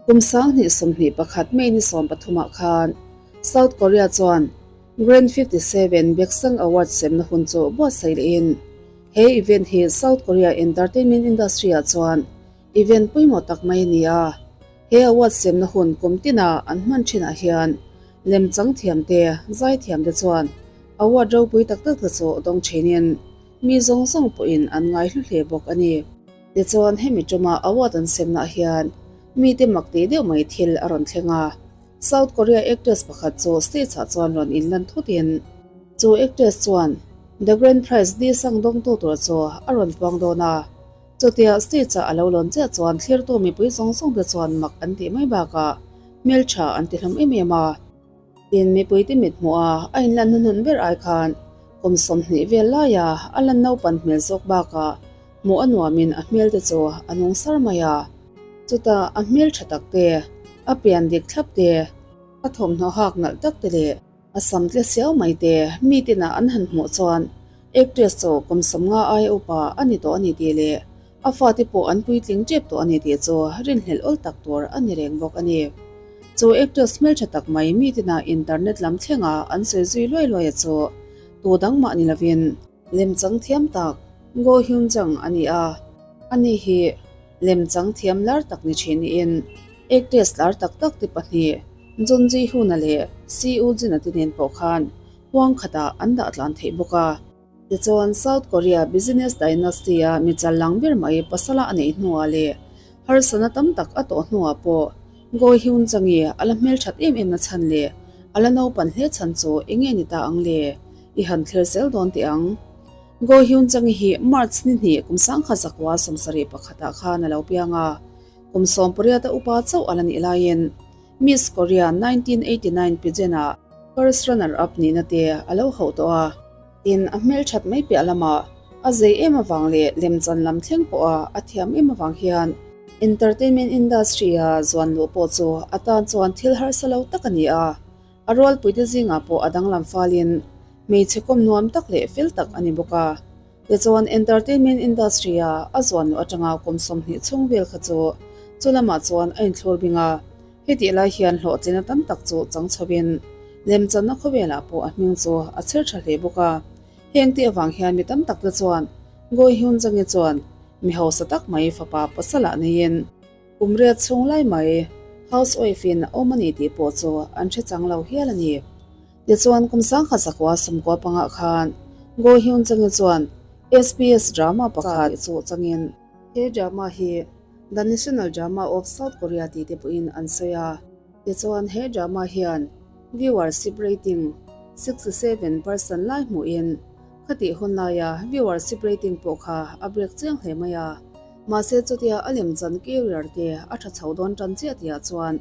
Kum 2021 May ni 13 ah khan South Korea chuan Grand 57 Baeksang Awards semna hun chu buatsaih lehin he event hi South Korea entertainment industry ah chuan event pawimawh tak mai a ni a. He award semna hun kum tina an hman thinah hian lemchang thiamte, zaithiamte chuan award ropui tak tak te chu dawng thinin mi zawng zawng pawhin an ngaihlu hle bawk a ni. Tichuan hemi tuma award an semnaah hian mite mak tih deuh mai thil a rawn thleng a, South Korea actress pakhat chu stage ah chuan rawn inlan thutin chu actress chuan The Grand Prize Di Sang dawngtu tur chu a rawn puang dawn a. Chutia stage ah a lo lawn chiah chuan thlirtu mipui zawng zawng te chuan mak an tih mai bakah hmeltha an ti hlawm em em a. Tin, mipuite mit hmuh a a inlan hnuhnun ber ai khan kum 20 vel laia a lan naupan hmel zawk bakah hmuh a nuamin a hmel te chu a nung sar mai a. Chutah a hmel tha tak te, a pian dik thlap te, a thawmhnaw hak nalh tak te leh a sam tle siau mai te mi tinah an han hmuh chuan actress chu kum 50 aia upa a ni tawh a ni tih leh a fate pawh an puitling tep tawh a ni tih chu rinhlelh awl tak tur a ni reng bawk a ni. Chu actress hmeltha tak mai mi tinah internet lam thlenga an sawi zui luai luai a chu tu dang mah ni lovin lemchang thiam tak Go Hyun Jung a ni a, ani hi lemchang thiam lar tak ni thin niin actress lar tak tak te pahnih Jun Ji Hyun-a leh Si Woo Jin-a te nen pawh khan huang khatah an dah tlan theih bawk a. Tichuan, South Korea business dynasty-a mi chal lang ber mai pasala a neih hnuah leh harsatna tam tak a tawh hnuah pawh Go Hyun Jung-i a la hmelthat em em na chhan leh a la naupan hle chhan chu eng nge ni ta ang le? I han thlir zel dawn teh ang. Go Hyun Jung-i hi March ni hnih kum 1971 ah khan a lo piang a, kum 18 a upa chauh a la nih laiin Miss Korea 1989 pageant-ah first runner-up nihna te a lo hauh tawh a. Tin, a hmelthat mai piah lamah a zei em avang leh lemchan lam thleng pawha a thiam em avang hian entertainment industry-a zuan luh pawh chu a tan chuan thil harsa lo tak a ni a. A rualpuite zingah pawh a danglam falin hmeichhe kawm nuam tak leh fel tak a ni bawk a. Tichuan, entertainment industry-a a zuan luh atanga kum 20 chhung vel kha chu chu lamah chuan a inthlur bing a. Hetih lai hian hlawhtlina tam tak chu chang chhovin lemchanna khawvelah pawh a hming chu a chher tha hle bawk a. Heng tih avang hian mi tam tak te chuan Go Hyun Jung-i chuan mi hausa tak mai fapa pasalah neiin kum riat chhung lai mai housewife-in a awm a ni tih pawh chu an hre chang lo hial a ni. Tichuan kum 1995 khan Go Hyun Jung-i chuan SBS drama pakhat chu changin he drama hi The National Drama of South Korea tih te pawhin an sawi a. Tichuan he drama hian viewership rating 67% lai hmuhin khatih hun laia viewership rating pawh kha a break chiang hle mai a. Mahse chutia a lemchan career te a tha chho dawn tan chiah tihah chuan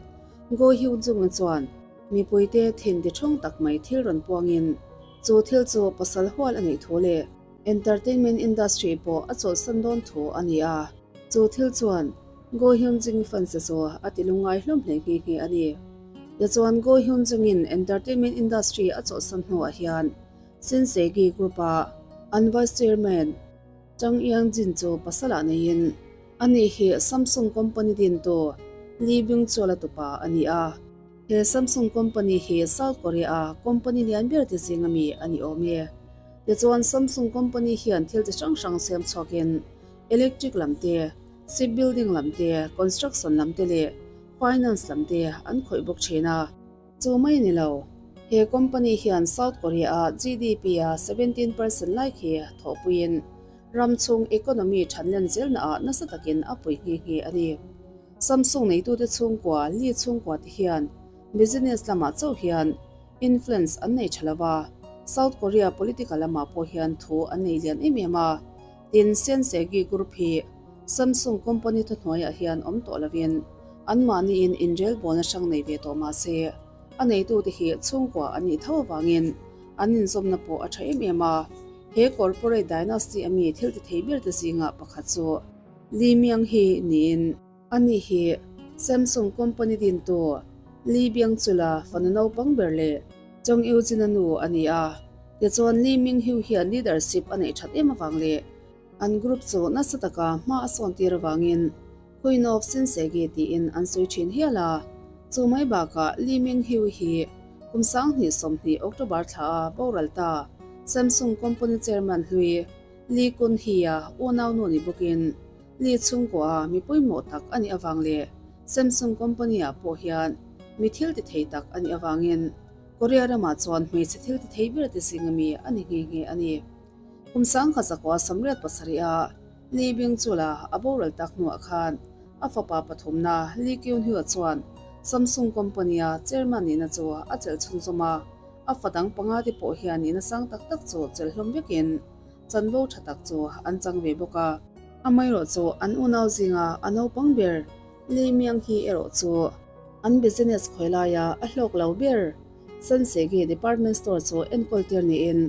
Go Hyun Jung-a chuan mipuite thin ti thawng tak mai thil rawn puangin chu thil chu pasal hual a neih thu leh entertainment industry pawh a chawlhsan dawn thu a ni a. Chu thil chuan Go Hyun Jung fans te chu a ti lungngai hlawm hle nghe nghe a ni. Tichuan Go Hyun Jung-in entertainment industry a chawlhsan hnuah hian Shinsegae Group-a an vice chairman Chang Yang Jin chu pasalah neiin ani hi Samsung company dintu Lee Byung Chul a tupa a ni a. He Samsung company hi South Korea-a company lian ber te zinga mi a ni awm e. Tichuan Samsung company hian thil chi hrang hrang siam chhuakin electric lam te, ship building lam te, construction lam te leh finance lam te an khawih bawk thin a. Chu mai a ni lo, he company hian South Korea-a GDP-a 17% lai khi thawhpuiin ram chhung economy thanlen zelnaah nasa takin a pui nghe nghe a ni. Samsung neitute chhungkua, Lee chhungkua te hian business lamah chauh hian influence an nei tha lo va, South Korea political lamah pawh hian thu an nei lian em em a. Tin, Sensegi Group hi Samsung company thuhnuaiah hian awm tawh lovin anmahniin inrelbawlna hrang nei ve tawh mah se, a neitute hi chhungkua an nih tho avangin an inzawmna pawh a tha em em a. He corporate dynasty a mi thil ti thei ber te zingah pakhat chu Lee Myung Hee niin, ani hi Samsung company dintu Lee Byung-chul-a fanu naupang ber leh Jong Eui-jin-a nu a ni a. Tichuan Lee Ming Hiew hian leadership a neih that em avang leh an group chu nasa taka hma a sawn tir avangin. Queen of Shinsegae tiin an sawi thin hial a. Chu mai bakah Lee Ming-hyo hi kum 2020 October thla a boral ta Samsung company chairman hlui Lee Kun-hee-a unau nu ni bawkin Lee chhungkua mi pawimawh tak a nih avang leh Samsung company-ah pawh hian mi thil ti thei tak a nih avangin Korea ramah chuan hmeichhe thil ti thei ber te zinga mi a ni nghe nghe a ni. Kum 1987 a Lee Byung-chul-a a boral tak hnuah khan a fapa pathumna Lee Kyun-hyo chuan Samsung company-a chairman nihna chu a chelh chhunzawm a, a fa dang panga te pawh hian nihna sang tak tak chu chelh hlawm vekin chanvo tha tak chu an chang ve bawk a. Amaherawh chu an unau zinga a naupang ber Lee Myung-hee erawh chu an business khawi laia a hlawk lo ber Sansegi department store chu enkawl tir niin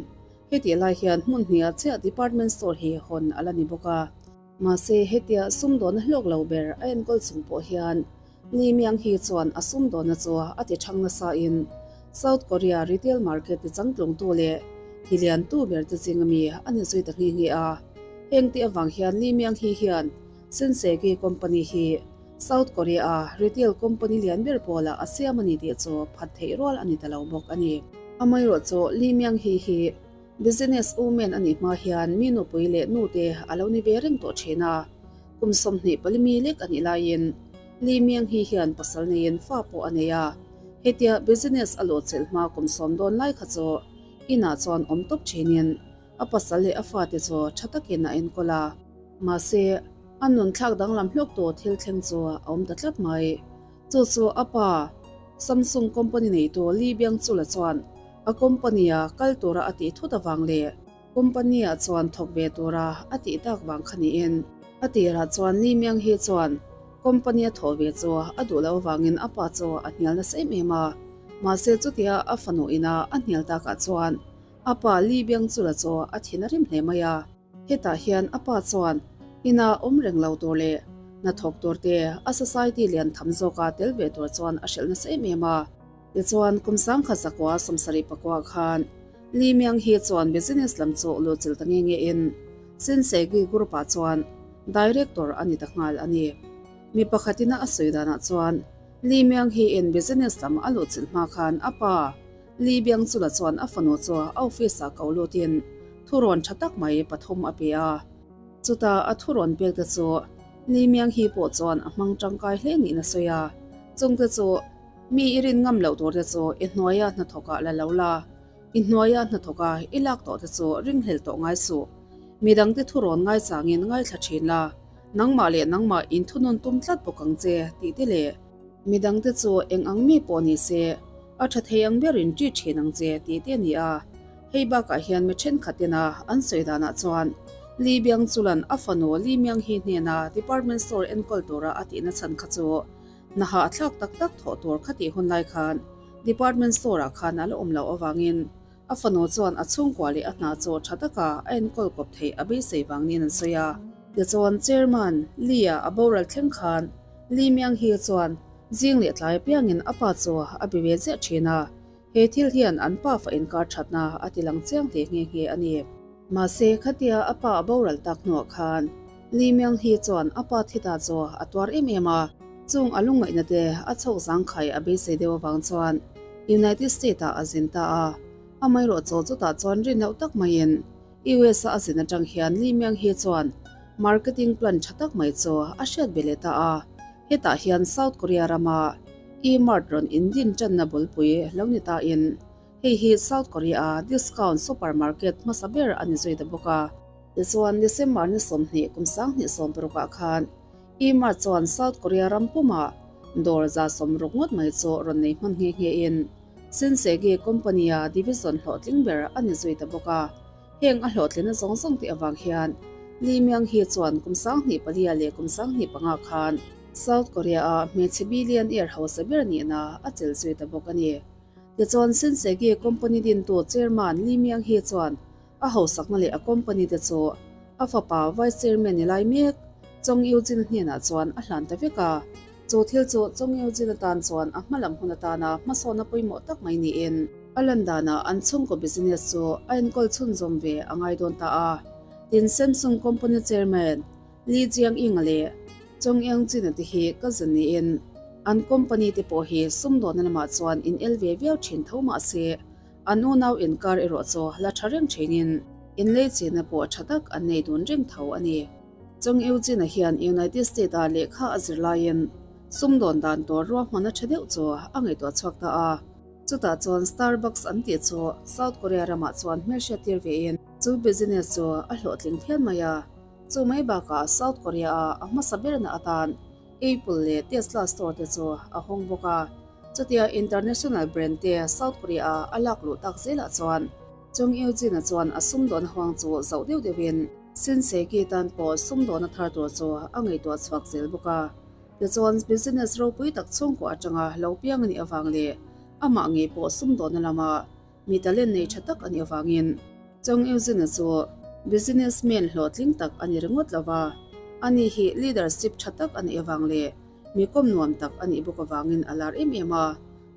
hetih lai hian hmun hniah chiah department store hi hawn a la ni bawk a. Mahse hetia sumdawn a hlawk lo ber a enkawl chung pawh hian Lee Myung-hee chuan a sumdawnna chu a ti thang nasa in South Korea retail market ti changtlungtu leh ti liantu ber te zinga mi a ni zui ta nghe nghe a. Heng tih avang hian Lee Myung-hee hian Shinsegae company hi South Korea-a retail company lian ber pawlah a siam a ni tih chu phat theih rual a ni ta lo bawk a ni. Amaherawh chu Lee Myung-hee hi business woman a nih hma hian mi nupui leh nute a lo ni ve reng tawh thin a. Kum 24 mi lek a nih laiin Lee Myung-hee hian pasal neiin fa pawh a nei a, hetia business a lawhchelh hma kum sawm dawn lai kha chu inah chuan awm tawp thinin a pasal leh a fate chu tha takin a enkawl a. Mahse, a nun thlak danglam hlawk tawh thil thleng chu a awm ta tlat mai. Chu chu a pa, Samsung company neitu Lee Byung-chul-a chuan a company-a kal tura a tih thut avang leh, Company-ah chuan thawk ve tura a tih tak vang kha niin a tirah chuan Lee Myung-hee chuan company a thawh ve chu a duh loh avangin a pa chu a hnial nasa em em a. Mahse chutia a fanu ina a hnial takah chuan a pa Lee Byung-chul-a chu a thin a rim hle mai a. Hetah hian a pa chuan ina awm reng lo tur leh hnathawk tur te a society lian tham zawka tel ve tur chuan a hrilh nasa em em a. Tichuan kum 1974 khan Lee Myung-hee chuan business lam chu luhchilh ta nge nge in Shinsegae Group ah chuan director a ni ta nghal a ni. Mi pakhatin a sawi danah chuan Lee Myung-hee in business lam a luhchilh hma khan a pa Lee Byung-chul-a chuan a fanu chu a office ah ko lutin thurawn tha tak mai pathum a pe a. Chutah a thurawn pek te chu Lee Myung-hee pawh chuan a hmang tangkai hle niin a sawi a, chungte chu Mi i rin ngam loh tur te chu i hnuaia hnathawkah la lo la, i hnuaia hnathawka i lak tawh te chu ringhlel tawh ngai suh. Midangte thurawn ngaichangin ngaithla thin la, nangmah leh nangmah inthunun tum tlat bawk ang che tih te leh, midangte chu eng ang mi pawh ni se a tha thei ang berin ṭi thin ang che tih te a ni a. Hei bakah hian mi thenkhatin a an sawi danah chuan Lee Byung-chul-a'n a fanu Lee Myung-hee hnena department store enkawl tura a tihna chhan kha chu Hnaha a thlak tak tak thawh tur kha tih hun lai khan department store ah khan a la awm loh avangin a fanu chuan a chhungkua leh a hna chu tha taka a enkawl kawp theih a beisei vang niin an sawi a. Tichuan Chairman Lee-a a boral thleng khan Lee Myung-hee chuan zing leh tlai apiangin a pa chu a be ve ziah thin a, he thil hian an pafa inkar thatna a ti lang chiang hle nghe nghe a ni. Mahse khatia a pa a boral tak hnuah khan Lee Myung-hee chuan a pa thi ta chu a tuar em em a, chung a lungngaihna te a chhawk zangkhai a beisei deuh avang chuan United States-ah a zin ta a. Amaherawh chaw chutah chuan rin loh tak maiin US-a a zin atang hian Lee Myung-hee chuan marketing plan tha tak mai chu a hriat ve leh ta a. Hetah hian South Korea rama E-Mart rawn indin tanna bulpui lo ni tain hei hi South Korea-a discount supermarket hmasa ber a ni zui ta bawk a. Tichuan, December ni 20 kum 2016 ah khan E-Mart chuan South Korea ram pumah dawr 60 ngawt mai chu rawn nei hman nghe nghe in Shinsegae company-a division hlawhtling ber a ni zui ta bawk a. Heng a hlawhtlina zawng zawng tih avang hian Lee Myung-hee chuan kum 2004 leh kum 2005 khan South Korea-a hmeichhe billionaire hausa ber nihna a chelh zui ta bawk a ni. Tichuan, Shinsegae company dintu chairman Lee Myung-hee chuan A hausakna leh a company te chu a fapa Vice Chairman ni lai mek Chong Eugene hnenah chuan a hlan ta vek a. Chu thil chu Chong Eugene atan chuan a hmalam hun atana hmasawnna pawimawh tak mai niin a lan danah an chhungkaw business chu a enkawl chhunzawm ve a ngai dawn ta a. Tin, Samsung company chairman Lee Jiang-ing leh. Chong Eung Jin-a te hi cousin niin an company te pawh hi sumdawnna lamah chuan in el ve viau thin tho mah se an unau inkar erawh chu la tha reng thinin inlei chenna pawh tha tak an nei dun reng tho a ni. Chong Eung Jin-a hian United State-a lehkha a zir laiin sumdawn dan tur ruahmanna tha deuh chu a ngaihtuah chhuak ta a. Chutah chuan Starbucks an tih chu South Korea ramah chuan hmelhriat tir vein chu business chu a hlawhtling phian mai a. Chu mai bakah South Korea-a a hmasa berna atan Apple leh Tesla store te chu a hawng bawk a. Chutia international brand te South Korea-a a lak luh tak zelah chuan Chung Eugene-a chuan a sumdawn huang chu zoh deuh deuhin Shinsegae tan pawh sumdawn a thar tur chu a ngaihtuah chhuak zel bawk a. Tichuan business ropui tak chhungkaw atanga lo piang a nih avang leh amah ngei pawh sumdawnna lama mi talent nei tha tak a nih avangin Chong Eugene-a chu businessman hlawhtling tak a ni ringawt lo va, ani hi leadership tha tak a nih avang leh mi kawm nuam tak a nih bawk avangin a lar em em a.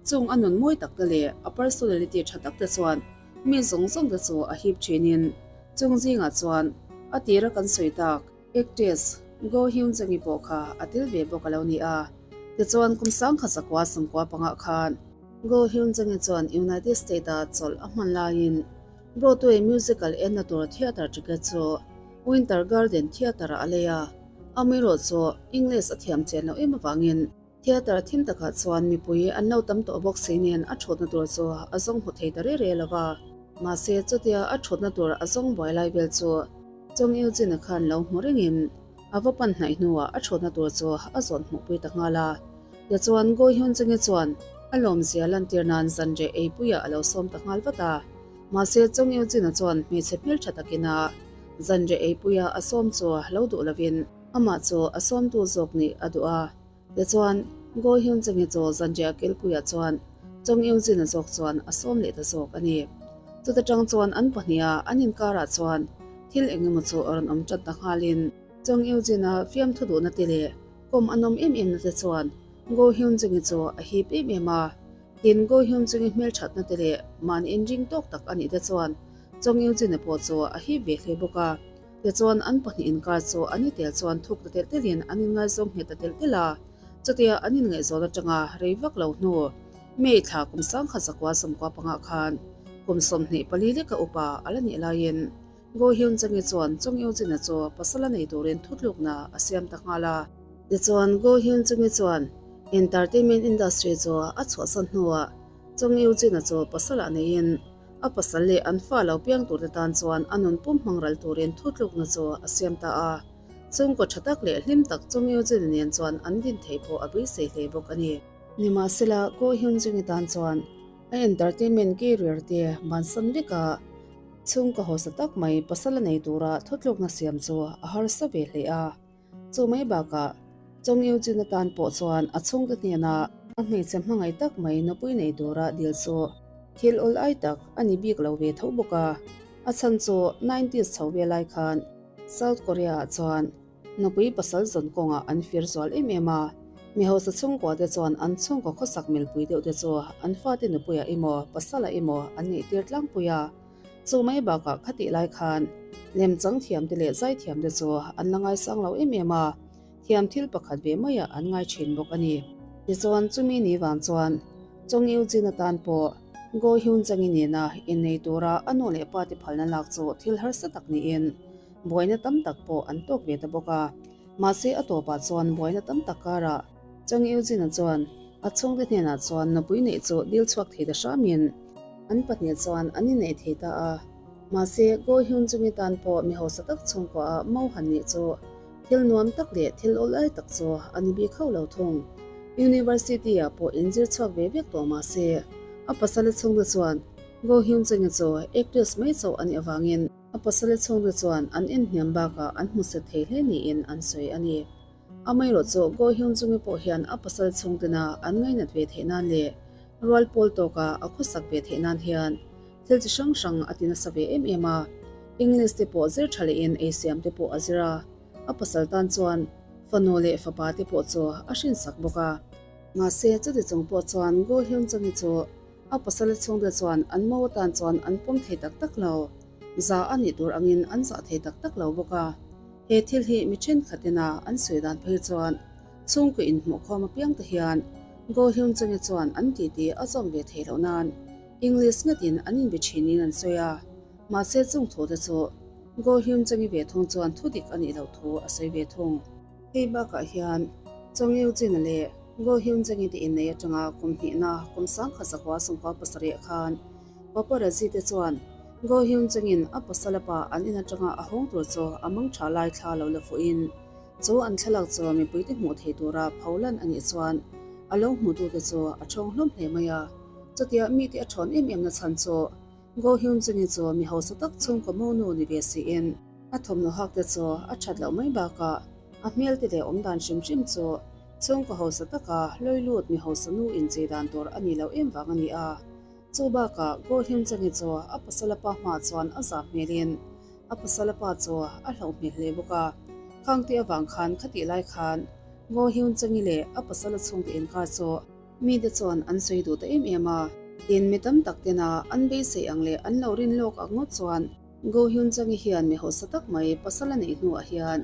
Chung a nun mawi tak te leh a personality tha tak te chuan mi zawng zawng te chu a hip thinin chung zingah chuan a tira kan sawi tak Actress Go Hyun Jung-i pawh kha a tel ve bawk a lo ni a. Tichuan kum sangkhat zakua sawmkua pangah khan Go Hyun Jung-i chuan United State-a chawlh a hman laiin Broadway musical enna tur theatre ticket chu Winter Garden Theatre-ah a lei a. Amaherawh chu English a thiam chen loh em avangin Theatre thim takah chuan mipui an lo tam tawh bawk si nen a thutna tur chu a zawng hmu thei ta re re lo va. Mahse chutia a thutna tur a zawng buai lai vel chu Chong Eugene-a khan lo hmu rengin a va pan hnaih hnuah a thutna tur chu a zawn hmuhpui ta nghal a. Tichuan Go Hyun Jung-i chuan a lawmzia lantir nan zanreh eipuiah a lo sawm ta nghal vat a. Mahse Chong Eugene-a chuan hmeichhe hmeltha takin a zanreh eipuia a sawm chu lo duh lovin amah chu a sawmtu zawk nih a duh a. Tichuan, Go Hyun Jung-i chu zanriah kilpuiah chuan Chong Eun Jin-a zawk chuan a sawm leh ta zawk a ni. Chuta tang chuan an pahniha an inkarah chuan thil eng emaw chu a rawn awm tan ta nghalin Chong Eun Jin-a fiamthu duhna te leh kawm a nawm em emna te chuan Go Hyun Jung-i chu a hip em em a. Tin, Go Hyun Jung-i hmelthatna te leh mahni inring tawk tak a nih te chuan Chong Eun Jin-a pawh chu a hip ve hle bawk a. Tichuan, an pahnih inkar chu an i tel chuan thuk ta telh telhin an inngaizawng nghet ta telh telh a. Chutia an inngaihzawn atanga rei vak lo hnu, May thla kum sangkhat zakua sawmkua pangah khan kum 24 leka upa a la nih laiin Go Hyun Jung-i chuan Chong Eo Jin-a chu pasal a nei turin thutlukna a siam ta nghal a. Tichuan, Go Hyun Jung-i chuan entertainment industry chu a chhuahsan hnuah Chong Eo Jin-a chu pasal ah neiin A pasal leh an fa lo piang turte tan chuan a nun pum hmang ral turin thutlukna chu a siam ta a. Chhungkaw tha tak leh hlim tak Chung Eugene nen chuan an din theih pawh a beisei hle bawk a ni. Nimahsela, Ko Hyun Jung-i tan chuan a entertainment career te bansan veka chhungkaw hausa tak mai pasal a nei tura thutlukna siam chu a harsa ve hle a. Chu mai bakah Chong Eugene atan pawh chuan a chhungte hnena a hmeichhe hmangaih tak mai nupui nei tura dil chu thil awl ai tak a ni bik lo ve tho bawk a. A chhan chu nineties chho ve lai khan South Korea ah chuan nupui pasal zawn kawngah an fir zual em em a, mi hausa chhungkua te chuan an chhungkaw khawsak milpui deuh te chu an fate nupuiah emaw pasalah emaw an neihtir tlangpui a. Chu mai bakah khatih lai khan lemchang thiamte leh zaithiamte chu an la ngaisang lo em em a, thiam thil pakhat ve maiah an ngai thin bawk a ni. Tichuan chumi ni vang chuan Chong Eugene atan pawh Go Hyun Jung-i nena innei tura a nu leh pa te phalna lak chu thil harsa tak niin buaina tam tak pawh an tawk ve ta bawk a. Mahse a tawpah chuan buaina tam tak karah Chong Eugene-a chuan a chhungte hnenah chuan nupui neih chu dil chhuak thei ta hramin, An pahnih chuan an inneih thei ta a, mahse Go Hyun Jung-i tan pawh mi hausa tak chhungkua ah Mo Han nih chu thil nuam tak leh thil awlai tak chu a ni bik hauh lo thung. University ah pawh inzir chhuak ve vek tawh mahse a pasala chhungte chuan Go Hyun Jung-i chu actress mai chauh a nih avangin a pasala chhungte chuan an inhniam bakah an hmu set thei hle niin an sawi a ni. Amaherawh chu Go Hyun Jung-i pawh hian a pasal chhungtena an ngainat ve theih nan leh rual pawl tawka a khawsak ve theih nan hian thil chi hrang hrang a ti nasa ve em em a. English te pawh zir tha lehin ei siam te pawh a zir a, a pasal tan chuan fanu leh fapa te pawh chu a hrinsak bawk a. Mahse chuti chung pawh chuan Go Hyun Jung-i chu a pasal chhungte chuan an mo atan chuan an pawm thei tak tak lo, za a nih tur angin an zah thei tak tak lo bawk a. He thil hi mi thenkhatin a an sawi dan phei chuan chhungkaw inhmuhkhawm apiang te hian Go Hyun Jung-i chuan an titi a zawm ve theih loh nan English ngatin an inbe thinin an sawi a, mahse chung thu te chu Go Hyun Jung-i ve thung chuan thu dik a nih loh thu a sawi ve thung. Hei bakah hian Chong Yu Jin-a leh Go Hyun Jung-i te innei atanga kum hnihna kum sangkhat zakua sawmkua pasarih khan paparazzi te chuan Go Hyun Jung-in a pasala pa an in atanga a hawng tur chu a mang tha lai thla lo la fuhin chu an thlalak chu mipuite hmuh thei tura pho lan a nih chuan a lo hmutute chu a thawng hlawm hle mai a. Chutia mite a thawn em em na chhan chu Go Hyun Jung-i chu mi hausa tak chhungkaw monu ni ve siin a thawmhnaw hak te chu a that loh mai bakah a hmel te leh awmdan hrim hrim chu chhungkaw hausa taka lawi lut mi hausa nu inchei dan tur a ni loh em vang a ni a. Chu bakah Go Hyun Jung-i chu a pasala pa hmaah chuan a zah hmelin a pasala pa chu a hlauh hmel hle bawk a. Khang tih avang khan khatih lai khan Go Hyun Jung-i leh a pasala chhungte inkar chu Mite chuan an sawi duh ta em em a, tin mi tam tak tena an beisei ang leh an lo rin lawk ang ngawt chuan Go Hyun Jung-i hian mi hausa tak mai pasal a neih hnuah hian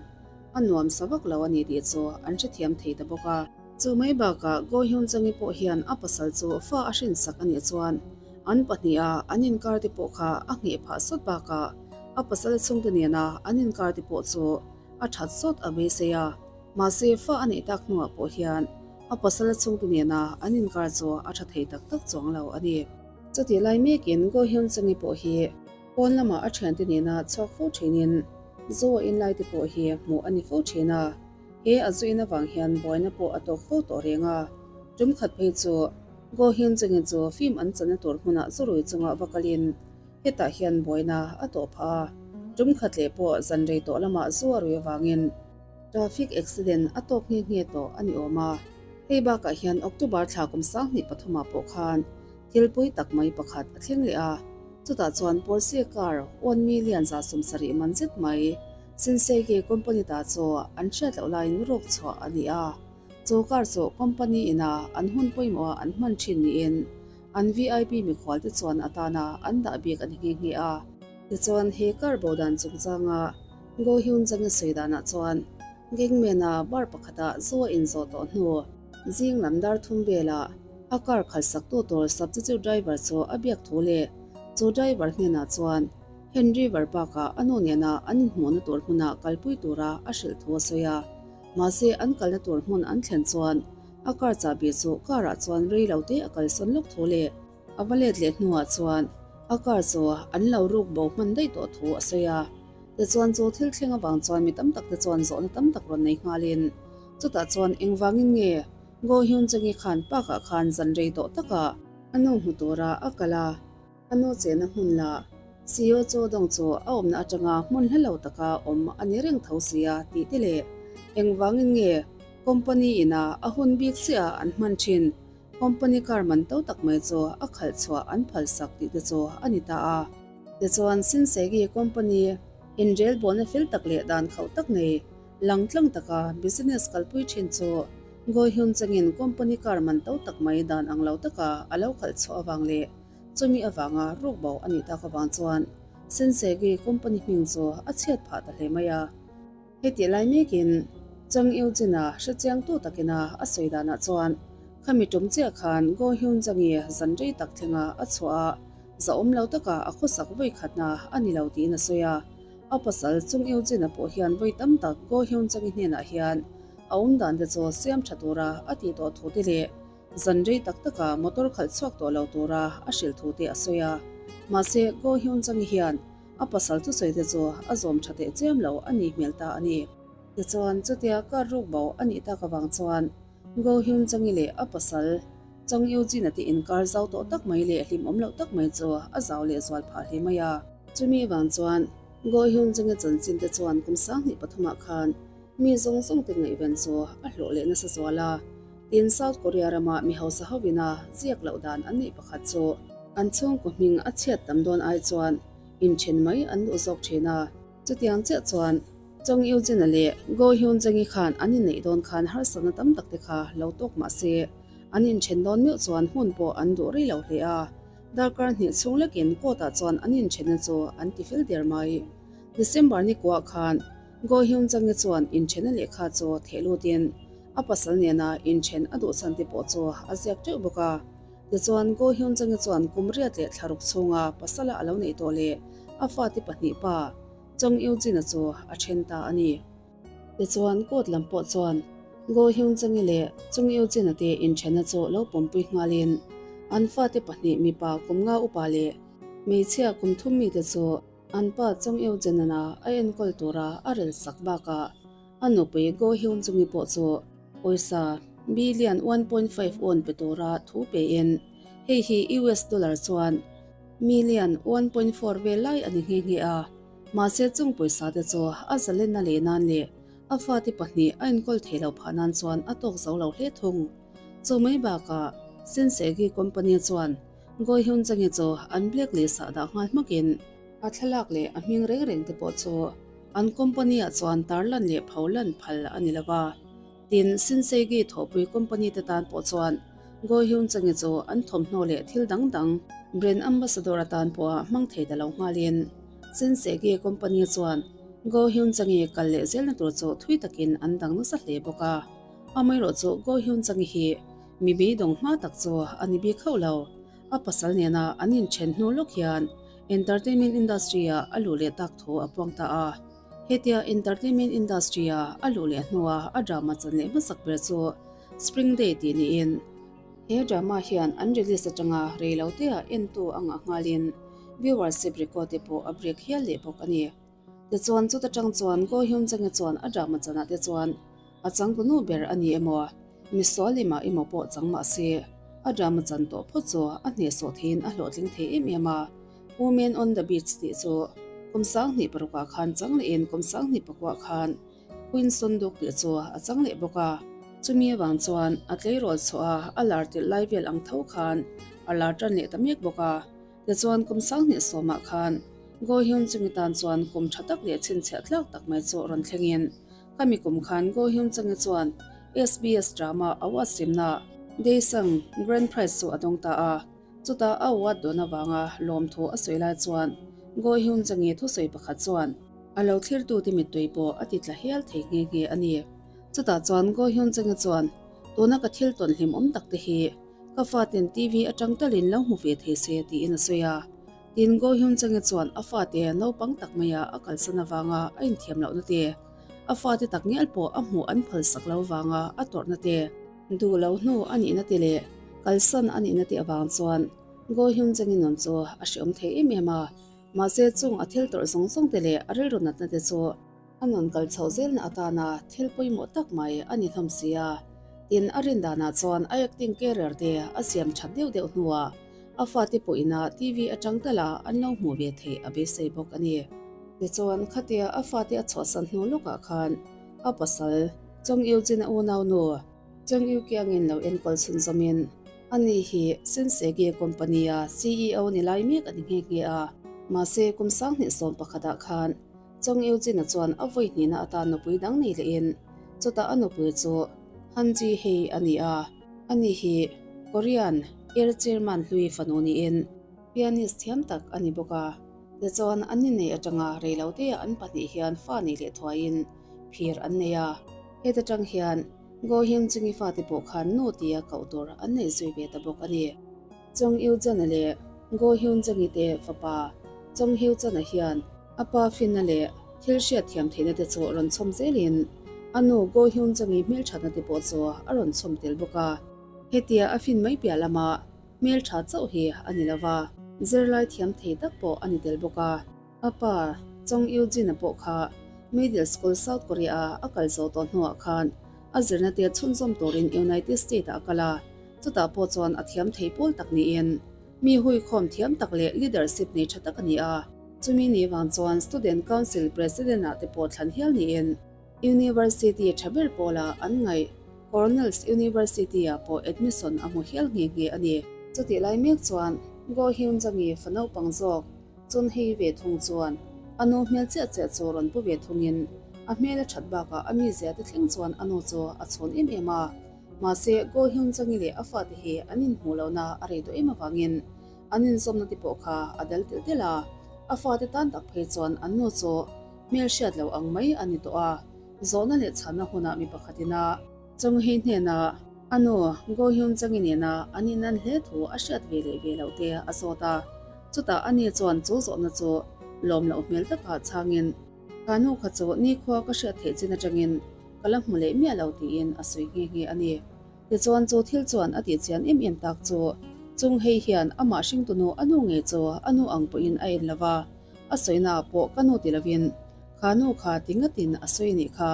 a nuam sa vak lo a ni tih chu an hrethiam thei ta bawk a. Chu mai bakah Go Hyun Jung-i pawh hian a pasal chu fa a hrinsak a nih chuan an pahniha an inkar te pawh kha a ngheh phah sawt bakah a pasal chhungte nena an inkar te pawh chu a that sawt a beisei a. Mahse fa a neih tak hnuah pawh hian a pasal chhungte nena an inkar chu a tha thei tak tak chuang lo a ni. Chutih lai mekin Go Hyun Jung-i pawh hi pawn lamah a thiante nena chhuak fo thinin zu a inlai te pawh hi hmuh a ni fo thin a, he a zu in avang hian buaina pawh a tawk fo tawh reng a. Tum khat phei chu Go Hyun Jung-i chu film an channa tur hmunah zu rui chunga va kalin hetah hian buaina a tawh phah a, tum khat leh pawh zan rei tawh lamah zu a rui avangin Traffic accident a tawk nghe nghe tawh a ni awm a, hei bakah hian October thla kum 2003 ah pawh khan thil pui tak mai pakhat a thleng leh a, chutah chuan Porsche car 1 million 70 man zet mai Shinsegae company ta chu an hriat loh laiin rawk chhuah a ni a, chu car chu company ina an hun pawimawh a an hman thin niin an VIP mikhual te chuan atana an dah bik a ni nghe nghe a. Tichuan he car bo dan chungchanga Go Hyun Jung-i sawi danah chuan Gangman-a bar pakhatah zu a inzawh tawh hnu zing lam dar thum velah a car khalhsaktu tur substitute driver chu a biak thu leh chu driver hnenah chuan Henry Verpark-ah a nu nena an inhmuhna tur hmunah kalpui tura a hrilh thu a sawi a. Mahse an kalna tur hmun an thlen chuan a car chahbi chu car-ah chuan rei lo te a kalsawn lawk thu leh A va let leh hnuah chuan a car chu an lo ruk bo hman daih tawh thu a sawi a. Tichuan chu thil thleng avang chuan mi tam tak te chuan zawhna tam tak rawn nei nghalin chutah chuan engvangin nge Go Hyun Jung-i khan park ah khan zan rei tawh takah a nu hmu tura a kal a, a nu chehna hmun la Seo Cho Dong chu a awmna atanga hmun hla lo taka awm a ni reng tho sia tih te leh engvangin nge company ina a hun bik chiah an hman thin Company car man to tak mai chu a khalh chhuah an phalsak tih te chu a ni ta a. Tichuan, Shinsegi company inrelbawlna fel tak leh dan khauh tak nei lang tlang taka business kalpui thin chu Go Hyun changin company car man to tak mai dan ang lo taka a lo khalh chhuah avang leh chumi avanga ruk bo a nih tak avang chuan Shinsegi company hming chu a chhiat phah ta hle mai a. Hetih lai mekin Chang Eugene-a hrechiangtu takina a sawi danah chuan khami tum chiah khan Go Hyun Jang-i zan rei tak thlenga a chhuah a, zahawm lo taka a khawsak vawi khatna a ni lo tiin a sawi a. A pasal Chung Eugene-a pawh hian vawi tam tak Go Hyun Jang-i hnenah hian a awm dan te chu siam tha tura a tih tawh thu te leh zan rei tak taka motor khalh chhuak tawh lo tura a hrilh thu te a sawi a. Mahse, Go Hyun Jang-i hian A pasal thusawi te chu a zawm tha teh chiam lo a nih hmel ta a ni. Tichuan, chutia kar ruk bo a nih tak avang chuan Go Hyun Changi leh a pasal Chang Yu Jin-a te inkar zau tawh tak mai leh hlimawm loh tak mai chu a zau leh zual phah hle mai a. Chumi vang chuan Go Hyun Changi chanchin te chuan kum 2003 ah khan mi zawng zawng te ngaihven chu a hlawh leh nasa zual a. Tin, South Korea rama mi hausa hovina ziak loh dan an neih pakhat chu an chhungkaw hming a chhiat tam dawn ai chuan inthen mai an duh zawk thin a. Chutiang chiah chuan Chong Yu Jin-a leh Go Hyun Jung-i khan an inneih dawn khan harsatna tam tak te kha lo tawk mah se, an inthen dawn meuh chuan hmun pawh an duh rei lo hle a. Darkar hnih chhung lekin court-ah chuan an inthenna chu an ti fel der mai. December ni kuah khan. Go Hyun Jung-i chuan inthena lehkha chu theh lutin a pasal nena inthen a duh chhan te pawh chu a ziak teuh bawk a. Tichuan Go Hyun Jung-i chuan kum riat leh thlaruk chhunga pasala a lo neih tawh leh a fate pahnih pa Chong Yu Jin-a chu a then ta a ni. Tichuan court lam pawh chuan Go Hyun Jung-i leh Chung Yu Jin-a te inthenna chu lo pawmpui nghalin an fate pahnih mipa kum nga upa leh hmeichhia kum thum mite chu An pa Chong Eu Jenan-a a enkawl tura a rel sak bakah a nupui Go Hyun Jung-i pawh chu pawisa billion 1.5 won pe tura thu pein hei hi US dollar chuan million 1.4 vel lai a ni nghe nghe a. Mahse chung pawisa te chu a zalenna leh nan leh a fate pahnih a enkawl thei lo phah nan chuan a tawk zo lo hle thung. Chu mai bakah Shinsegae company chuan Go Hyun Jung-i chu an blacklist ah dah nghal hmakin a thlalak leh a hming reng reng te pawh chu an company ah chuan tarlan leh pholan phal a ni lo va. Tin, Shinsegae thawhpui company te tan pawh chuan Go Hyun Jung-i chu an thawmhnaw leh thil dang dang brand ambassador atan pawha hmang thei ta lo nghalin Shinsegae company chuan Go Hyun Jung-i kal leh zelna tur chu thui takin an dang nasa hle bawk a. Amaherawhchu Go Hyun Jung-i hi Mi beidawng hma tak chu a ni bik hauh lo. A pasal nena an inthen hnu lawk hian entertainment industry-ah a luh leh tak thu a puang ta a. Hetia entertainment industry-a a luh leh hnua a drama chan leh hmasak ber chu Spring Day tih niin, he drama hian an release atanga rei lo teah entu a ngah nghalin viewership record te pawh a break hial leh bawk a ni. Tichuan chuta tang chuan Go Hyun Jung-i chuan a drama chanah te chuan A changtunu ber a ni emaw, misual lemah emaw pawh chang mah se, a drama chan tawh phawt chu a hnehsawh theiin a hlawhtling thei em em a. Women on the Beach tih chu kum 2006 ah khan chang lehin kum 2009 khan Queen Sonduk tih chu a chang leh bawk a. Chumi avang chuan a tleirawl chhuah a, a lar tirh lai vel ang tho khan a lar tan leh ta mek bawk a. Tichuan kum 2010 khan Go Hyun Jung-i tan chuan kum tha tak leh chhinchhiah tlak tak mai chu rawn thlengin Khami kum khan Go Hyun Chang-i chuan SBS drama award simna Daesang Grand Prize chu a dawng ta a. Chutah a award dawn avanga lawmthu a sawi lai chuan Go Hyun Chang-i thusawi pakhat chuan a lo thlirtute mittui pawh a ti tla hial thei nghe nghe a ni. Chutah chuan Go Hyun Chang-i chuan, Tuna ka thil tawn hlimawm tak te hi ka faten TV atang talin lo hmu ve thei se tiin a sawi a. Tin, Go Hyun Chang-i chuan a fate naupang tak maia a kalsan avanga a inthiam lohna te, a fate tak ngial pawh a hmuh an phalsak lo vanga a tawrhna te, duh lo hnu a nihna te leh kalsan a nihna te avang chuan Go Hyun Chang-i nun chu a hreawm thei em em a. Mahse, chung a thil tawrh zawng zawng te leh a rilru natna te chu a nun kal chhoh zelna atana thil pawimawh tak mai a ni hlawm si a. Tin, a rin danah chuan a acting career te a siam that deuh deuh hnuah A fate pawhina TV atang tala an lo hmuh ve theih a beisei bawk a ni. Tichuan, khatia a fate a chhuahsan hnu lawkah khan a pasal Chong Yu Jin-a unaunu Chong Yu Kiangin lo enkawl chhunzawmin ani hi Shinsegae Company-a CEO ni lai mek a ni nghe nghe a. Mahse, kum 2011ah khan Chong Yu Jin-a chuan a vawi hnihna atan nupui dang nei lehin chutah a nupui chu Han Ji Hye a ni a. Ani hi Korean Air Chairman hlui fanu niin pianist thiam tak a ni bawk a. Tichuan an inneih atanga reiloteah an pahnih hian fa nei leh thuaiin phir an nei a. Heta tang hian Go Hyun Jung-i fate pawh khan nu tia koh tur an nei zui ve ta bawk a ni. Chong Yu Jun-a leh Go Hyun Jung-i te fapa Chong Hyo Chan-a hian a pa finna leh thil hriat thiam theihna te chu rawn chhawm zelin a nu Go Hyun Jung-i hmelthatna te pawh chu a rawn chhawm tel bawk a. Hetia a fin mai piah lama hmeltha chauh hi a ni lo va, zirlai thiam thei tak pawh a ni tel bawk a. A pa Chong Yu Jin-a pawh kha Middle School South Korea-a a kal zo tawh hnuah khan a zirna te chhunzawm turin United State-ah a kal a, chutah pawh chuan a thiam thei pawl tak niin mi huikhawm thiam tak leh leadership nei tha tak a ni a. Chumi ni vang chuan Student Council President-ah te pawh thlan hial niin University tha ber pawla an ngaih Cornell's University-ah pawh admission a hmu hial nghe nghe a ni. Chutih lai mek chuan Go Hyun Jung-i fa naupang zawk Chun hei ve thung chuan a nu hmel chiah chiah chu rawn pu ve thungin a hmel a that bakah a mizia te thleng chuan a nu chu a chhawn em em a. Mahse, Go Hyun Jung-i leh a fate hi an inhmuh lohna a rei tawh em avangin an inzawmna te pawh kha a dal telh telh a. A fate tan tak phei chuan an nu chu Hmel hriat lo ang mai a ni tawh a, zawhna leh chhanna hunah mi pakhatin a Chawnghi hnenah a nu Go Hyun Changi nena an inan hle thu a hriat ve leh ve loh te a zawt a. Chutah ani chuan chu zawhna chu lawm loh hmel takah chhangin, Ka nu kha chu nikhua ka hriat theih chin atangin ka la hmu leh miah lo tiin a sawi nghe nghe a ni. Tichuan chu thil chuan a tihchian em em tak chu chung hei hian amah hringtunu a nu ngei chu a nu ang pawhin a en lo va, a sawinaah pawh ka nu ti lovin kha nu kha ti ngatin a sawi a nih kha.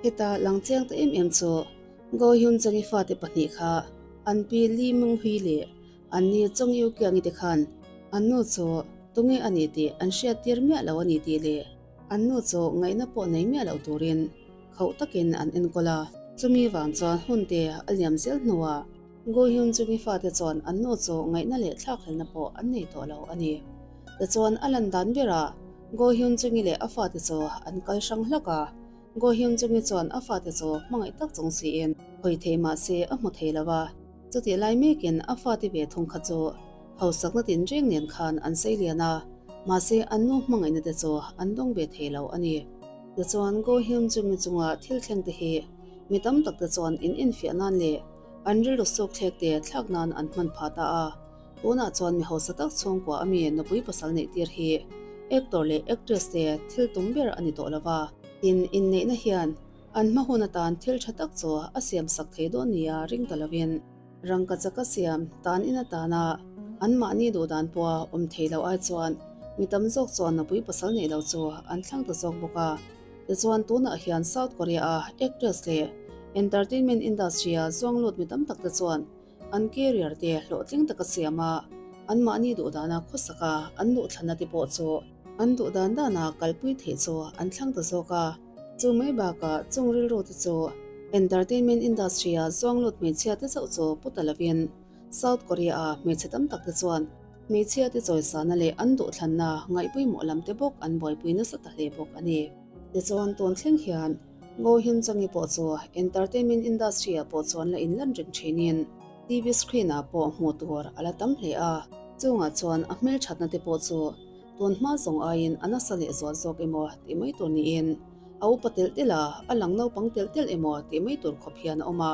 Heta lang chiang ta em em chu Go Hyun Changi fate pahnih kha an pi Lee Mung Hui leh an ni Chong Yu Kiangi te khan an nu chu tunge a nih tih an hriat tir miah lo a ni tih leh an nu chu ngaihna pawh nei miah loh turin khauh takin an enkawl a. Chumi vang chuan hun te a liam zel hnuah Go Hyun Chungi fate chuan an nu chu ngaihna leh thlakhlelna pawh an nei tawh lo a ni. Tichuan a lan dan berah Go Hyun Chungi leh a fate chu an kal hrang hlak a. Go Hyun Chungi chuan a fate chu hmangaih tak chung siin hawi thei mah se a hmu thei lo a. Chutih lai mekin a fate ve thung kha chu hausakna tinreng nen khan an sei lian a, mahse an nu hmangaihna te chu an dawng ve thei lo a ni. Tichuan Go Hyun Chungi chunga thil thleng te hi mi tam tak te chuan in enfiah nan leh an rilru suk thlek te thlak nan an hman phah ta a. Tunah chuan mi hausa tak chhungkua a mi nupui pasal neih tir hi actor leh actress te thil tum ber a ni tawh lo va. Tin, inneihna hian an hma hun atan thil tha tak chu a siam sak thei dawn nia ring ta lovin rangka chaka siam tan in atana anmahni duhdan pawha awm thei lo ai chuan mi tam zawk chuan nupui pasal neih lo chu an thlang ta zawk bawk a. Tichuan tunah hian South Korea-a actress leh entertainment industry-a zuang lut mi tam tak te chuan an career te hlawhtling taka siam a, anmahni duhdana khawsaka an duhthlanna te pawh chu an duhdan dana kalpui theih chu an thlang ta zawk a. Chu mai bakah chung rilru te chu entertainment industry-a zuang lut hmeichhia te chauh chu pu ta lovin South Korea-a hmeichhe tam tak te chuan hmeichhia te chawisana leh an duhthlanna ngaihpawimawh lam te bawk an buaipui nasa ta hle bawk a ni. Tichuan tun thleng hian Go Hyun Changi pawh chu entertainment industry-ah pawh chuan la inlan reng thinin TV screen-ah pawh hmuh tur a la tam hle a, chungah chuan a hmelthatna te pawh chu Tun hma zawng aiin a nasa leh zual zawk emaw tih mai tur niin a upa telh telh a, a lang naupang telh telh emaw tih mai tur khawp hian a awm a.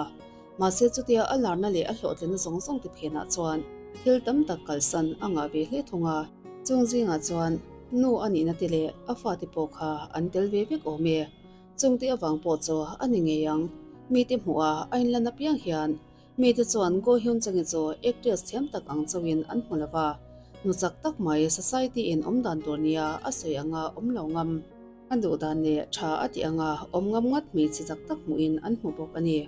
Mahse chutia a larna leh a hlawhtlinna zawng zawng ti phenah chuan thil tam tak kalsan a ngah ve hle thung a. Chung zingah chuan nu a nihna te leh a fate pawh kha an tel ve vek awm e. Chungte avang pawh chu a ni ngei ang. Mite hmuh a a inlan apiang hian Mite chuan Go Hyun Changi chu actress thiam tak ang chauhin an hmu lo va, nu chak tak mai society in awm dan tur nia a sawi anga awm lo ngam. A duh dan leh tha a tih anga awm ngam ngat hmeichhe chak tak hmuhin an hmu bawk a ni.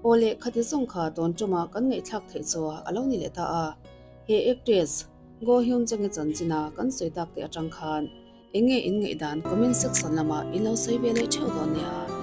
Aw leh khati zawng kha tawn tuma kan ngaihthlak theih chu a lo ni leh ta a, he actress Go Hyun Changi chanchina kan sawi tak te atang khan enge in ngaihdan comment section lamah in lo sawi ve leh theuh dawn nia.